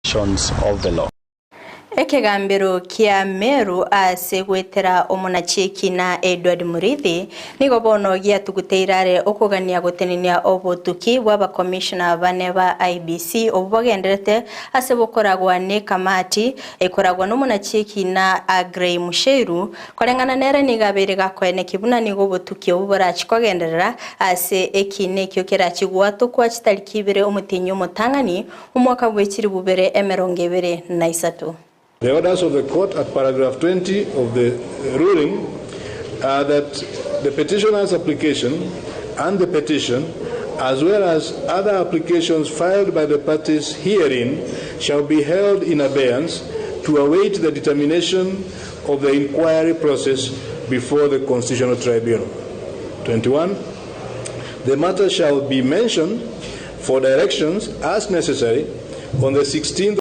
Provisions of the law. Ekegambero kia Meru ase goetera omonachi ekina Edward Muriithi nigo bono giatuguteire are okogania gotenenia obotuki bw'abakomishona bane ba IEBC obwo bogenderete ase bokoragwa nekamati ekoragwa nomonachi ekina Aggrey Mucheiru Koreng'ana nere nigo abeire gakoeneki buna nigo obotuki obo borachi kogenderera ase ekiina ekio kerachi gwatokwa chitariki ibere omotienyi omotang'ani, omwaka bwe chilifu bibere emerongo ebere na isato. The orders of the court at paragraph 20 of the ruling are that the petitioner's application and the petition as well as other applications filed by the parties herein shall be held in abeyance to await the determination of the inquiry process before the Constitutional Tribunal. 21. The matter shall be mentioned for directions as necessary on the 16th.